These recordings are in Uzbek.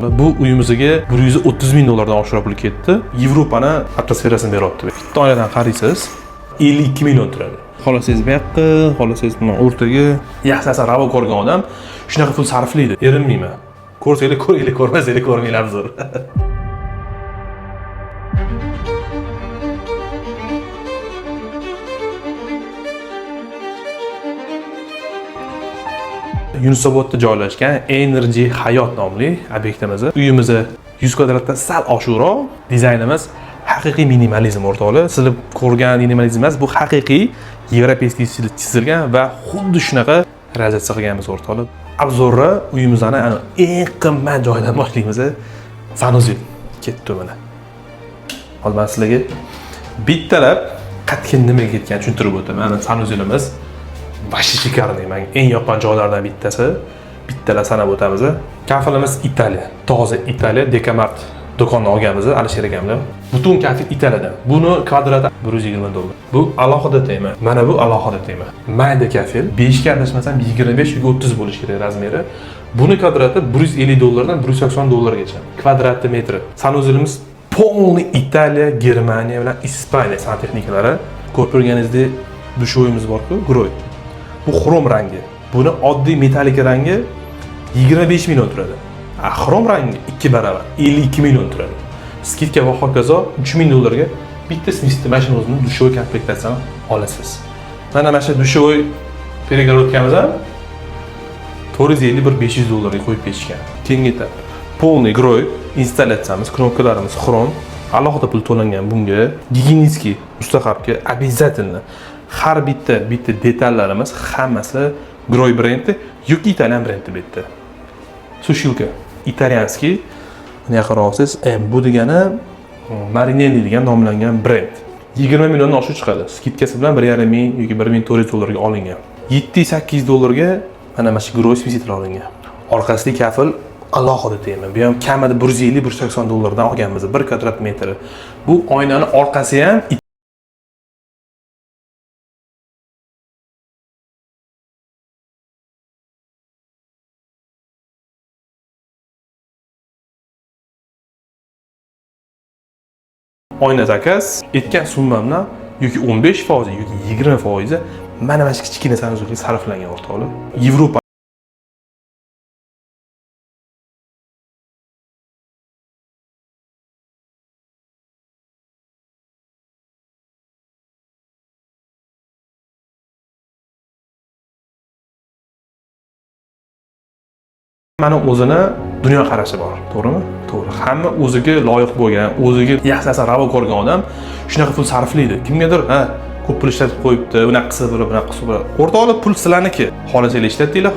Bu uyimizga 130 ming dollardan oshiqroq pul ketdi. Yevropani atmosferasini beryapti. Bitta oynadan qaraysiz, 52 million turadi. Xohlasangiz bu yoqqa, xohlasangiz bundan o'rtaga. Yaxshi narsa ravo ko'rgan odam shunaqa pul sarflaydi. Erinmayman. Ko'rsanglar ko'ringlar, ko'rmasanglar ko'rmanglar zo'r. Yunusobodda joylashgan Energy Hayot nomli obyektimiz. Uyimiz 100 kvadratdan sal oshiqroq. Dizaynimiz haqiqiy minimalizm o'rtoqlar. Sizlar ko'rgan minimalizm emas, bu haqiqiy yevropeyskiy stilda chizilgan va xuddi shunaqa realizatsiya qilganmiz o'rtoqlar. Obzorni uyimizni ana eng qimmat joyidan boshlaymiz. Sanuzel ketdi mana. Hozir men sizlarga bittalab qatga nimaga ketganini tushuntirib o'taman. Mana sanuzelimiz вообще шикарный, menga eng yoqqan joylardan bittasi. Bittalar sanab o'tamiz. Kafelimiz Italiya, toza Italiya, Decamart do'kondan olganmiz Alisher akam bilan. Butun kafel Italiyadan. Buni kvadrati 120 dollar. Bu alohida tema. Mana bu alohida tema. Mayda kafel 5 ga adashmasam 25 yoki 30 bo'lishi kerak razmeri. Buni kvadrati 150 dollardan 180 dollargacha. Kvadratli metri. Sanuzelimiz полный Italiya, Germaniya bilan Ispaniya santexnikalari. Ko'rib turganingizdek dushoyimiz bor-ku, Groy. Bu xrom rangi. Buni oddiy metallika rangi 25 million turadi. A xrom rangi 2 barobar 52 million turadi. Skidka va hokazo 3000 dollarga bitta Smith'ni mashina o'zini dushovoy komplektatsiyasini olasiz. Mana shu dushovoy перегородкamiz ham 450 bir 500 dollarga qo'yib ketishgan. Keyingi etap. Полный Groy installyatsiyamiz, knopkalarimiz xrom, alohida pul to'langan bunga. Gigienический mustahapga обязательно har bitta detallarimiz hammasi Groy brendi yoki italyan brendi bu yerda. Sushilka итальянский. Buni yaqinroq olsangiz, M bu degani Marinelli degan nomlangan brend. 20 milliondan oshiq chiqadi. Skidkasi bilan 1,5 ming yoki 1400 dollarga olingan. 708 dollarga mana shu Groy смеситель olingan. Orqasidagi kafel alohida tema. Bu ham kamida 150-180 dollardan olganmiz 1 kvadrat metri. Bu oynani orqasi ham oyna zakaz etgan summamdan yoki 15% yoki 20% mana shu kichkina sanuzulga sarflangan o'rtoqlar. Yevropa mana o'zini dunyoqarashi bor, to'g'rimi? To'g'ri. Hamma o'ziga loyiq bo'lgan, o'ziga yaxshi narsa ravo ko'rgan odam shunaqa pul sarflaydi. Kimgadir, ha, ko'p pul ishlatib qo'yibdi, unaqa qilsa bo'ladi, bunaqa qilsa bo'ladi. O'rtoqlar, pul sizlarniki. Xohlasanglar ishlatinglar,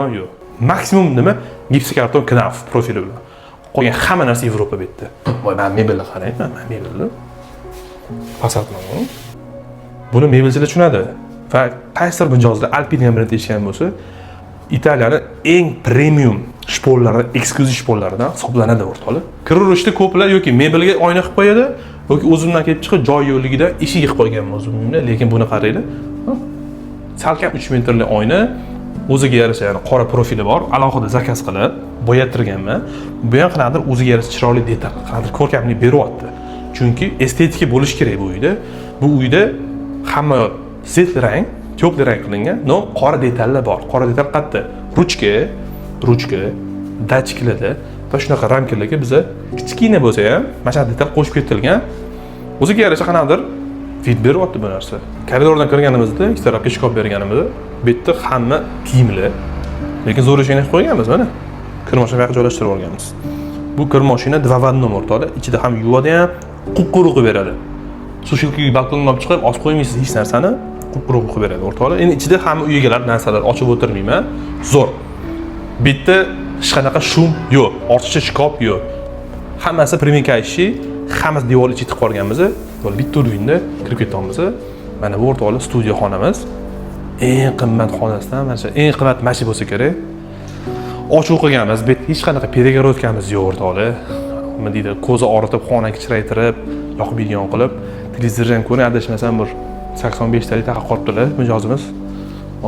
yo'q. Maksimum nima? Gipsokarton Knauf profili bilan. Qolgan hamma narsa Yevropa bu yerda. Voy, men mebelni qarang, men mebelni. Pasatman. Buni mebelchilar tushunadi. Va qaysidir mijozlar Alpine degan brend eshitgan bo'lsa, Italiyani eng premium shpollari, eksklyuziv shpollaridan hisoblanadi o'rtoqlar. Kiraverishda ko'plar yoki mebelga oyna qilib qo'yadi, yoki o'zimdan kelib chiqib joy yo'qligida eshik qilib qo'yganman o'zimni, lekin buni qaranglar. Salkam 3 metrli oyna, o'ziga yarasha, ya'ni qora profili bor, alohida zakaz qilib. Bo'yattirganman. Bu ham qanaqadir o'ziga yarasha chiroyli detal, qanaqadir ko'rkamlik beryapti. Chunki estetika bo'lishi kerak bu uyda. Bu uyda hamma светлый rang, теплый rang qilingan, но qora detallar bor. Qora detal qayerda? Ruchka, datchiklarda va shunaqa ramkalarga biza kichkina bo'lsa ham mana shunaqa detal qo'shib ketilgan. O'ziga yarasha qanaqadir вид beryapti bu narsa. Koridordan kirganimizda ikki tarafga shkaf berganimizda bu yerda hamma kiyimlar. Lekin zo'r eshikni qilib qo'yganmiz mana. Kir mashina bu yoqqa joylashtirib olganmiz. Bu kir mashina 2 в 1 o'rtoqlar. Ichida ham yuvadi ham, qup-quruq qilib beradi. Сушилка ga balkonga olib chiqib osib qo'ymaysiz hech narsani, qup-quruq qilib beradi o'rtoqlar. Endi ichida hamma uy egalari narsalar ochib o'tirmayman. Zo'r. Bu yerda hech qanaqa шум yo'q, ortiqcha shkaf yo'q. Hammasi примыкающий, hammasi devor ichiga tiqib olganmiz. Bo'ldi, bitta уровень da kirib ketyapmiz. Mana bu o'rtoqlar studiya xonamiz. Eng qimmat xonasidan mana shu eng qimmat mana bo'lsa kerak. Ochiq qilganmiz. Bu yerda hech qanaqa перегородка miz yo'q o'rtoqlar. Nima deydi, ko'zi og'ritib, xonani kichraytirib, yoqmaydigan qilib, televizorni ham ko'ring, adashmasam bir 85 talik taqa qolibdilar mijozimiz.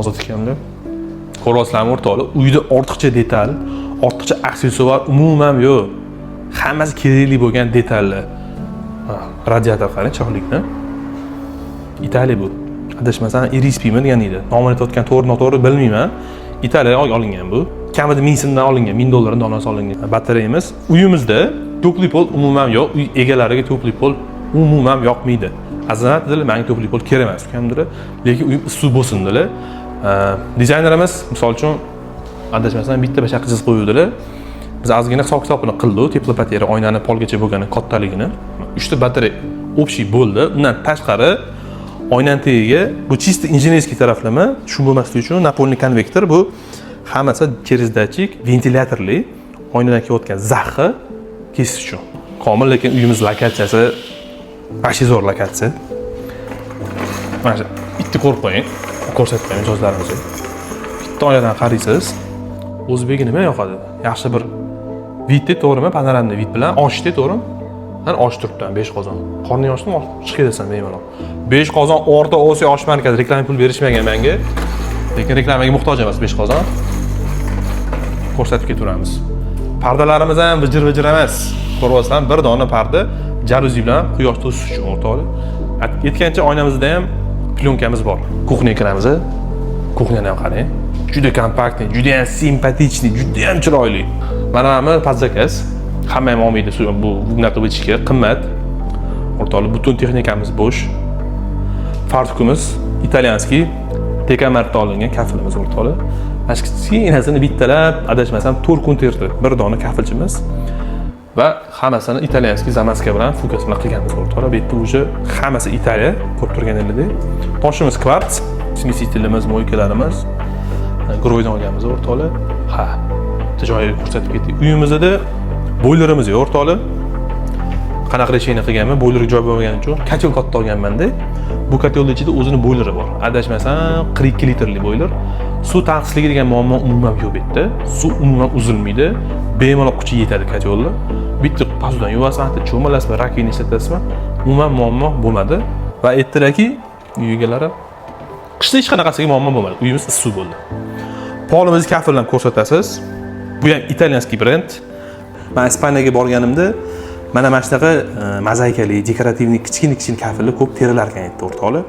Ozod ekanlar. Ko'ryapsizlarmi o'rtoqlar? Uyda ortiqcha detal, ortiqcha aksessuar umuman yo'q. Hammasi kerakli bo'lgan detallar. Ha, radiator qarang, chiroylikni. Italiya bu. Adashmasam Irispimi degan edi. Nomini aytayotgan to'g'ri noto'g'ri bilmayman. Italiyadan olingan bu. Kamida 1000 so'mdan olingan, 1000 dollardan donasi olingan batareyamiz. Uyimizda теплый pol umuman yo'q. Uy egalariga теплый pol umuman yoqmaydi. Azamat dedilar, menga теплый pol kerak emas ukam dedilar. Lekin uyim issiq bo'lsin dedilar. Dizaynerimiz misol uchun adashmasam bitta bashaq chizib qo'yuvdilar. Biz ozgina hisob kitobini qildik, теплопотеря oynani polgacha bo'lgani kattaligini. 3 ta batareya общий bo'ldi. Undan tashqari oynani tagiga bu чисто инженерский taraflama, shum bo'lmasligi uchun напольный konvektor, bu hammasi через датчик, ventilyatorli oynadan kelayotgan zaxni kesish uchun. Komil, lekin uyimiz lokatsiyasi вообще zo'r lokatsiya. Mana shu bitta ko'rib qo'ying, ko'rsatib qo'ying mijozlarimizga. Bitta oynadan qaraysiz, o'zbekga nima yoqadi? Yaxshi bir вид da to'g'rimi? Панорамный вид bilan oshda to'g'rimi? Mana osh turibdi, 5 qozon. Qorning ochdimi? Chiqib ketasan bemalol. 5 qozon O'rta Osiyo osh markazi reklama pul berishmagan menga. Lekin reklamaga muhtoj emas 5 qozon. Ko'rsatib ketaveramiz. Pardalarimiz ham vijir-vijir emas. Ko'ryapsizlar, bir dona parda jaluzi bilan quyosh to'sish uchun o'rtoqlar. Aytgancha oynamizda ham plyonкamiz bor. Кухня ga kiramiz. Кухня ni ham qarang. Juda компактный, juda ham симпатичный, juda ham chiroyli. Mana bu под заказ. Hamma ham olmaydi bu bunaqa вытяжка qimmat. O'rtoqlar, butun texnikamiz bo'sh. Fartukimiz итальянский, Tekamartda olingan kafilimiz o'rtoqlar. Mana shu kichkinasini bittalab, adashmasam 4 kun terdi bir dona kafilchimiz. Va hammasini итальянский замазка bilan, fukas bilan qilganmiz o'rtoqlar. Bu yerda уже hammasi Italiya, ko'rib turganingizdek. Toshimiz kvarts, смеситель imiz, мойка larimiz Groydan olganmiz o'rtoqlar. Ha, bitta joyiga ko'rsatib ketdik. Uyimizda boylerimiz yo'q o'rtoqlar. Qanaqa решение qilganman, boylerga joy bo'lmagani uchun котёл katta olganmanda. Bu котёл ni ichida o'zini boyleri bor. Adashmasam 42 litrli boyler. Suv tanqisligi degan muammo umuman yo'q bu yerda. Suv umuman uzilmaydi. Bemalol kuchi yetadi котёл ni. Bitta посуда ni yuvasizmi, bitta cho'milasizmi, раковина ishlatasizmi, umuman muammo bo'lmadi. Va aytdilarki, uy egalari qishda hech qanaqasiga muammo bo'lmadi. Uyimiz issiq bo'ldi. Polimizni kafel bilan ko'rsatasiz. Bu ham итальянский brend. Men Ispaniyaga borganimda mana shunaqa mozaikali, декоративный kichkina kichkina kafellar ko'p terilar ekan yerda o'rtoqlar.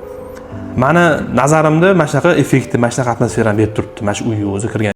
Mani nazarimda mana shunaqa effektni, mana shunaqa atmosferani berib turibdi. Mana shu uyga o'zi kirgan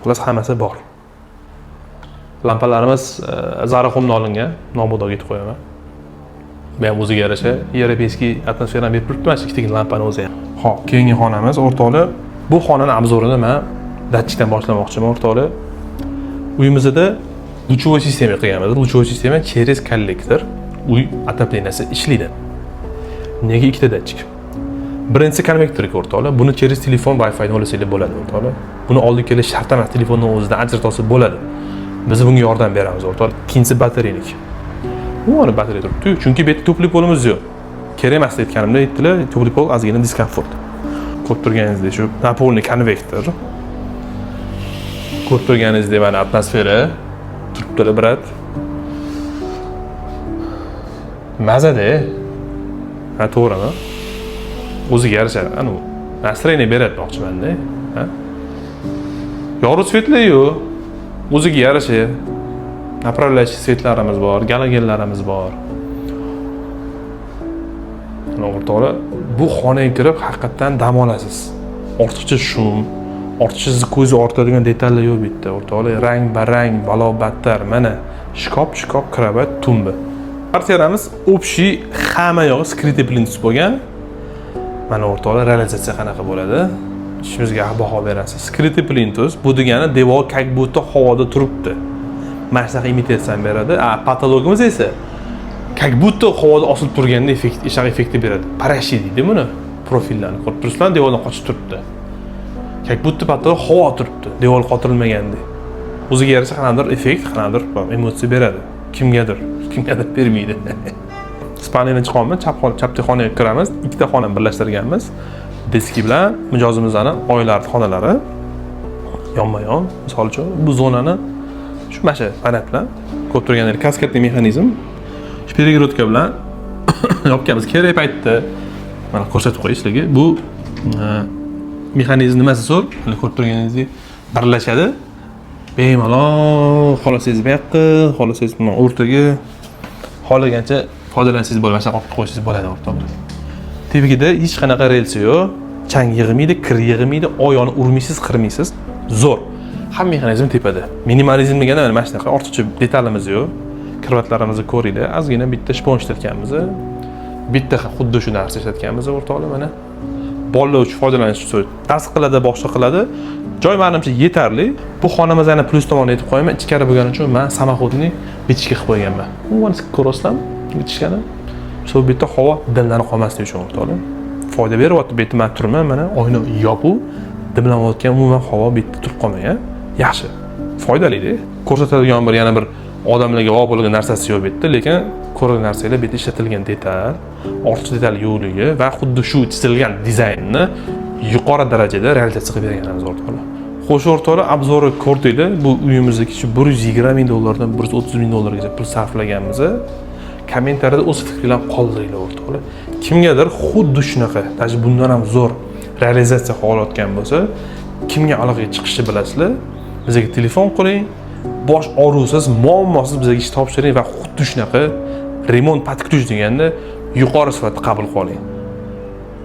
Xullas, hammasi bor. Lampalarimiz Zara Home'dan olingan, nomudoga aytib qo'yaman. Bu ham o'ziga yarasha европейский atmosferani berib turibdi mana shu ikkita lampani o'zi ham. Ho'p, keyingi xonamiz, o'rtoqlar. Bu xonani обзор ini man datchikdan boshlamoqchiman, o'rtoqlar. Uyimizda лучевой система qilganmiz. Лучевой система через kollektor uy отопления si ishlaydi. Nega ikkita datchik? Birinchisi konvektor, o'rtoqlar. Buni через telefon, Wi-Fi ulasanglar bo'ladi, o'rtoqlar. Buni oldi kelish shart emas, telefonni o'zidan ajrata olsa bo'ladi. Biz bunga yordam beramiz, o'rtoqlar. Ikkinchisi батарейник. Mana batareya turibdi, chunki bu yerda тёплый пол imiz yo'q. Kerak emas aytganimda aytdilar, тёплый пол ozgina дискомфорт. Ko'rib turganingizdek, shu напольный konvektor. Ko'rib turganingizdek, mana atmosfera turibdilar, брат. Mazada. Ha, to'g'rimi? O'ziga yarasha anavi настроение beradi demoqchimanda. Ha? Yorug' свет lar yo'q. O'ziga yarasha направляющий свет larimiz bor, galogenlarimiz bor. Mana, o'rtoqlar, bu xonaga kirib haqiqatdan dam olasiz. Ortiqcha шум, ortiqcha sizni ko'zni ortadigan detallar yo'q bu yerda, o'rtoqlar. Rang barang, balo battar. Mana shkop, shkop, kravat, tumba. Kvartiramiz общий hamma yog'i скрытый плинтус bo'lgan. Mana, o'rtoqlar, realizatsiya qanaqa bo'ladi? Ishimizga baho berasiz. Скрытый плинтус bu degani devor как будто havoda turibdi. Mana shunaqa imitatsiyani beradi. А потолок imiz esa как будто havoda osilib turganda effekt, shunaqa effektni beradi. Парящий deydi buni. Profillarni ko'rib turibsizlar, devordan qochib turibdi. Как будто потолок havo turibdi, devor qotirilmagandek. O'ziga yarasha qanaqadir effekt, qanaqadir emotsiya beradi. Kimgadir, kimgadir bermaydi. Спальня dan chiqyapman, chap chapdagi xonaga kiramiz. Ikkita xonani birlashtirganmiz. Детский bilan mijozimizni oilalar xonalari yonma-yon. Misol uchun, bu zonani shu mana shu panel bilan ko'rib turganingizdek каскадный mexanizm. Shu перегородка bilan yopganmiz. Kerak paytda mana ko'rsatib qo'yay sizlarga. Bu mexanizm nimasi zo'r? Mana ko'rib turganingizdek birlashadi. Bemalol xohlasangiz bu yoqqa, xohlasangiz bundan o'rtaga, xohlagancha foydalansangiz bo'ladi. Mana shunaqa olib qo'ysangiz bo'ladi, o'rtoqlar. Tepagida hech qanaqa relsi yo'q. Chang yig'maydi, kir yig'maydi, oyoqni urmaysiz, qirmaysiz. Zo'r. Hamma mexanizm tepada. Minimalizm degani mana shunaqa, ortiqcha detalimiz yo'q. Kravatlarimizni ko'ringlar, ozgina bitta shpon ishlatganmiz. Bitta xuddi shu narsa ishlatganmiz, o'rtoqlar, mana. Bolalar uchun foydalanish uchun dars qiladi, bog'cha qiladi. Joy manimcha yetarli. Bu xonamiz yana plyus tomonini aytib qo'yaman, ichkari bo'lgani uchun man самоходный вытяжка qilib qo'yganman. Umuman ko'rasizlarmi вытяжка ni? Shu bu yerda havo dimlanib qolmasligi uchun, o'rtoqlar. Foyda beryapti. Bu yerda man turibman, mana oyna yopiq, dimlanayotgan umuman havo bu yerda turib qolmagan. Yaxshi. Foydali-da. Ko'rsatadigan bir yana bir odamlarga bog' bo'lgan narsasi yo'q bu yerda, lekin ko'rgan narsalar bu yerda ishlatilgan detal, ortiqcha detal yo'qligi va xuddi shu chizilgan dizaynni yuqori darajada realizatsiya qilib berganimiz, o'rtoqlar. Xo'sh, o'rtoqlar, обзор ni ko'rdinglar. Bu uyimizdagi shu 120 ming dollardan 130 ming dollargacha pul sarflaganmiz. Kommentariyada o'z fikringlarni qoldiringlar, o'rtoqlar. Kimgadir xuddi shunaqa, даже bundan ham zo'r realizatsiya xohlayotgan bo'lsa, kimga aloqaga chiqishni bilasizlar. Bizga telefon qiling, bosh og'ruvsiz, muammosiz bizga ish topshiring va xuddi shunaqa ремонт под ключ deganda yuqori sifatda qabul qiling.